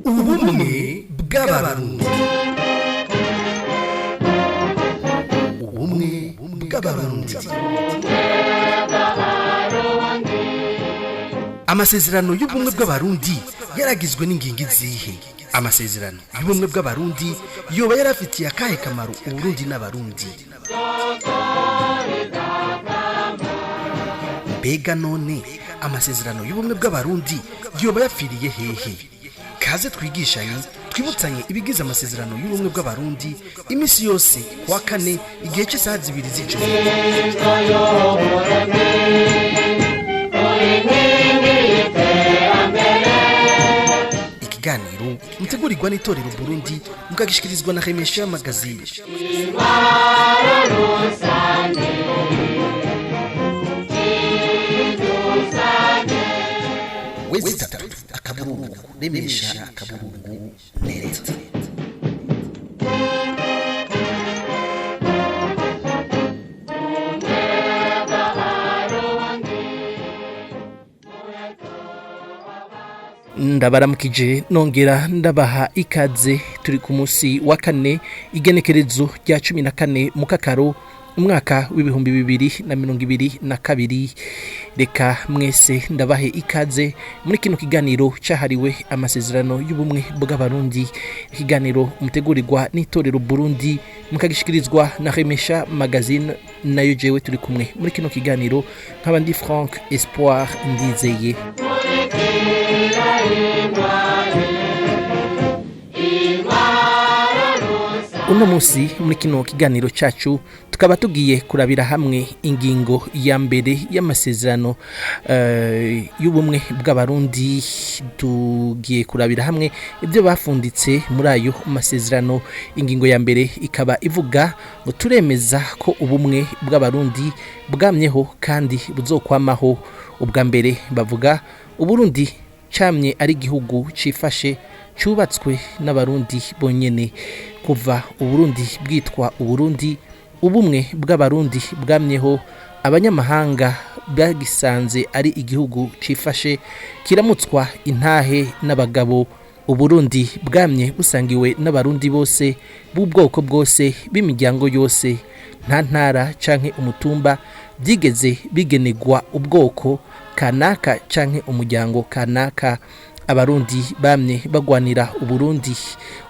Ubumwe bw'Abarundi. Ubumwe bw'Abarundi. Amasezerano y'ubumwe bw'Abarundi yaragizwe n'ingingo izihe? Amasezerano y'ubumwe bw'Abarundi yoba yarafitiye akahe kamaro Uburundi n'Abarundi? Mbega none amasezerano y'ubumwe bw'Abarundi yoba yapfiriye hehe? Kaze twigishanye, twibutsanye ibigize amasezerano y'ubumwe bw'Abarundi imisi yose kuwa kane igihe cy'isaha 2 z'ijoro. Ikiganiro mutegurirwa n'itorero Burundi, mukagishikirizwa na Remesha Magazine. Wezi itatu akaburungu remesha akaburungu net. Ndabaramukije nongera ndabaha ikaze. Turi ku munsi wa kane, igenekerezo rya 14 mu Kakaro, umwaka w'2022. Reka mwese ndabahe ikaze muri kino kiganiro cyahariwe amasezerano y'ubumwe bw'Abarundi, ikiganiro mutegurirwa n'itorero Burundi, mukagishikirizwa na Remesha Magazine. Nayo jewe turi kumwe muri kino kiganiro nk'abandi Frank Espoir Ndizeye. Uno munsi muri kino kiganiro cyacu tukaba tugiye kurabira hamwe ingingo ya mbere y'amasezerano y'ubumwe bw'Abarundi. Tugiye kurabira hamwe ibyo bafunditse muri ayo masezerano. Ingingo ya mbere ikaba ivuga ngo turemeza ko ubumwe bw'Abarundi bwamyeho kandi buzokwamaho. Ubwa mbere bavuga Uburundi camye ari igihugu cifashe, cyubatswe n'Abarundi bonyene. Kuva Uburundi bwitwa Uburundi, ubumwe bw'Abarundi bwamyeho. Abanyamahanga bagisanze ari igihugu cifashe, kiramutswa intahe n'abagabo. Uburundi bwamye busangiwe n'Abarundi bose b'ubwoko bwose, b'imiryango yose. Nta ntara canke umutumba byigeze bigenegwa ubwoko kanaka canke umuryango kanaka. Abarundi bamye bagwanira Uburundi.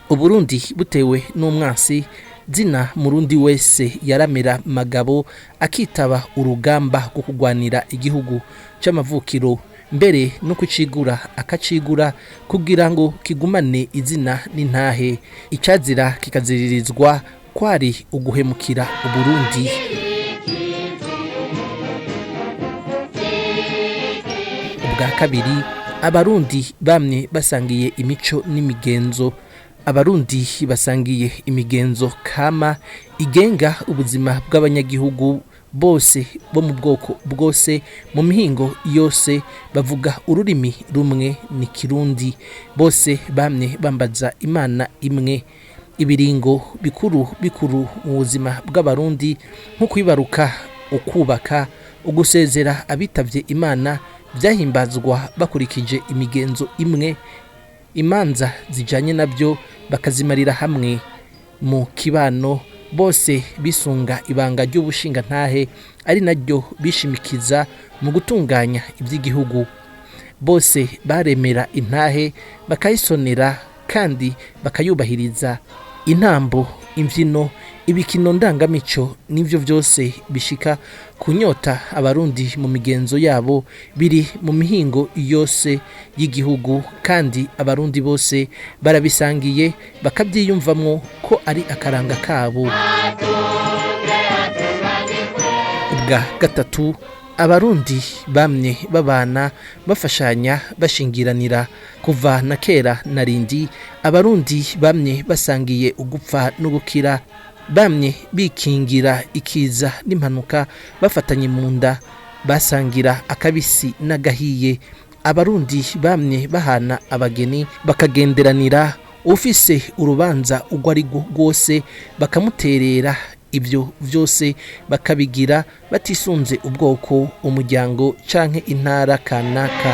Uburundi butewe n'umwansi, zina murundi wese yaramera magabo akitaba urugamba rwo kugwanira igihugu c'amavukiro, mbere no kucigura akacigura kugira ngo kigumane izina n'intahe. Icazira kikaziririzwa kwari uguhemukira Uburundi. Ubwa kabiri, Abarundi bamye basangiye imico n'imigenzo. Abarundi basangiye imigenzo kama igenga ubuzima bw'abanyagihugu bose bo mu bwoko bwose, mu mihingo yose, bavuga ururimi rumwe, ni Kirundi. Bose bamye bambaza Imana imwe. Ibiringo bikuru bikuru mu buzima bw'Abarundi nko kwibaruka, ukubaka, ugusezera abitavye Imana byahimbazwa bakurikije imigenzo imwe. Imanza zijanye nabyo bakazimarira hamwe mu kibano. Bose bisunga ibanga ry'ubushingantahe, ari naryo bishimikiza mu gutunganya iby'igihugu. Bose baremera intahe, bakayisonera kandi bakayubahiriza. Intambo, imbyino, ibikino ndangamico n'ibyo byose bishika kunyota Abarundi mu migenzo yabo biri mu mihingo yose y'igihugu, kandi Abarundi bose barabisangiye, bakabyiyumvamwo ko ari akaranga kabo. Ubwa gatatu, Abarundi bamye babana, bafashanya, bashingiranira. Kuva na kera narindi Abarundi bamye basangiye ugupfa n'ugukira, bamye bikingira ikiza n'impanuka, bafatanye mu nda, basangira akabisi n'agahiye. Abarundi bamye bahana abageni, bakagenderanira. Ufise urubanza urwo ari rwo rwose bakamuterera. Ibyo byose bakabigira batisunze ubwoko, umuryango canke intara kanaka.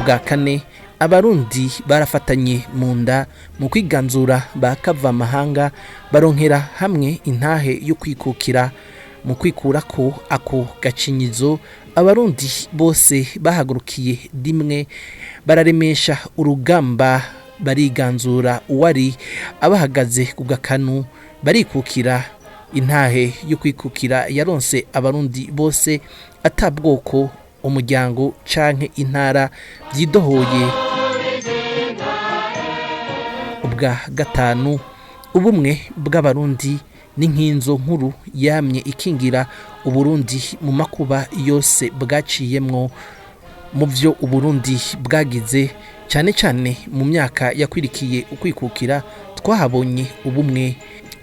Ubwa kane, Abarundi barafatanye mu nda mu kwiganzura bakava amahanga, baronkera hamwe intahe yo kwikukira. Mu kwikura ko ako gacinyizo, Abarundi bose bahagurukiye rimwe, bararemesha urugamba, bariganzura uwari abahagaze ku gakanu, barikukira. Intahe yo kwikukira yaronse Abarundi bose, atabwoko, umuryango canke intara byidohoye. Ubwa gatanu, ubumwe bw'Abarundi ni nk'inzo nkuru yamye ikingira Uburundi mu makuba yose bwaciyemwo. Mu byo Uburundi bwagize, cyane cyane mu myaka yakwirikiye ukwikukira, twahabonye ubumwe.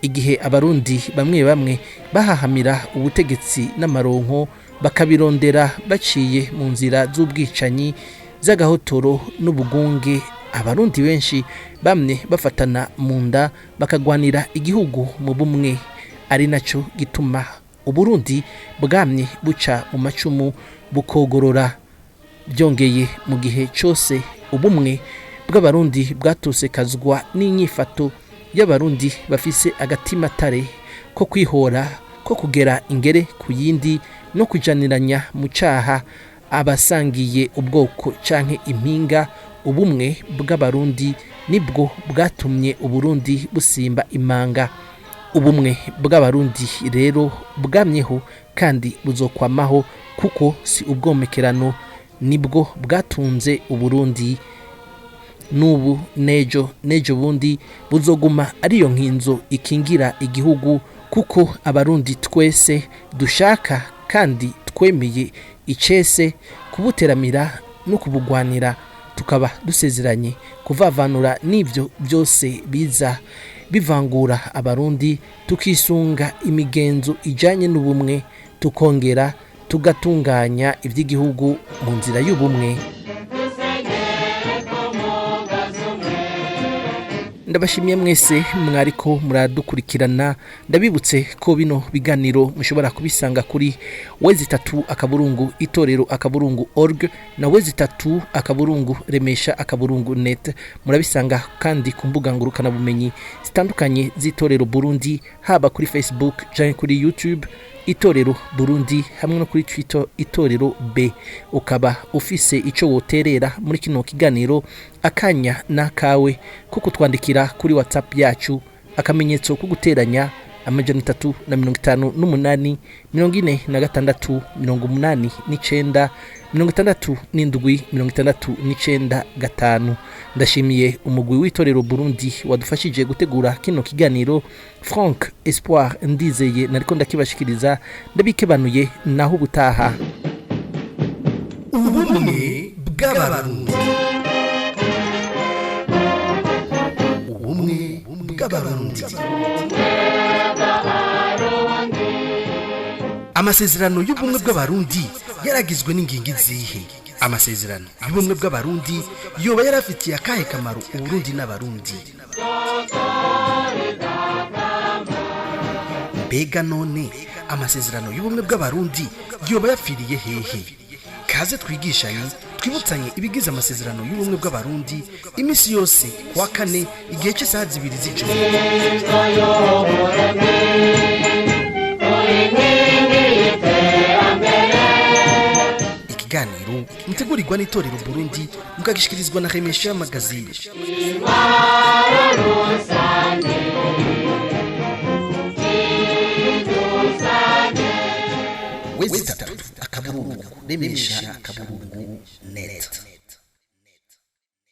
Igihe Abarundi bamwe bamwe bahahamira ubutegetsi n'amaronko, bakabirondera baciye mu nzira z'ubwicanyi, z'agahotoro n'ubugunge, Abarundi benshi bamwe bafatana mu nda, bakagwanira igihugu mu bumwe, ari nacyo gituma Uburundi bwamye buca mu macumu bukogorora. Byongeye, mu gihe cyose ubumwe bw'Abarundi bwatosekazwa n'inyifato y'Abarundi bafise agatimatare ko kwihora, ko kugera ingere ku yindi no kujaniranya mu caha abasangiye ubwoko canke impinga, ubumwe bw'Abarundi nibwo bwatumye Uburundi busimba imanga. Ubumwe bw'Abarundi rero bwamyeho kandi buzokwamaho, kuko si ubwomekerano, nibwo bwatunze Uburundi n'ubu nejo nejo bundi, buzoguma ariyo nkinzo ikingira igihugu, kuko Abarundi twese dushaka kandi twemeye icese kubuteramira no kubugwanira, tukaba dusezeranye kuvavanura n'ibyo byose biza bivangura Abarundi, tukisunga imigenzo ijanye n'ubumwe, tukongera tugatunganya iby'igihugu mu nzira y'ubumwe. Ndabashimiye mwese mwariko muradukurikirana. Ndabibutse ko bino biganiro mushobora kubisanga kuri www.itorero.org na www.remesha.net. Murabisanga kandi ku mbuga ngurukanabumenyi zitandukanye z'Itorero Burundi, haba kuri Facebook canke kuri YouTube Itorero Burundi, hamwe no kuri Twitter Itorero B. Ukaba ufise ico woterera muri kino kiganiro, akanya nakawe ko kutwandikira kuri WhatsApp yacu, akamenyetso ko guteranya 358 46 89 67 695. Ndashimiye umugwi w'Itorero Burundi wadufashije gutegura kino kiganiro. Frank Espoir Ndizeye nariko ndakibashikiriza, ndabikebanuye, naho ubutaha. Ubumwe bw'Abarundi, ubumwe bw'Abarundi. Amasezerano y'ubumwe bw'Abarundi yaragizwe n'ingingo izihe? Amasezerano y'ubumwe bw'Abarundi yoba yarafitiye akahe kamaro Uburundi n'Abarundi? Mbega none amasezerano y'ubumwe bw'Abarundi yoba yapfiriye hehe? Kaze twigishanye, twibutsanye ibigize amasezerano y'ubumwe bw'Abarundi, iminsi yose kuwa kane igihe cy'isaha 2 z'ijoro. Ikiganiro mutegurirwa n'Itorero Burundi, mukagishikirizwa na Remesha Magazine. www.remesha.net.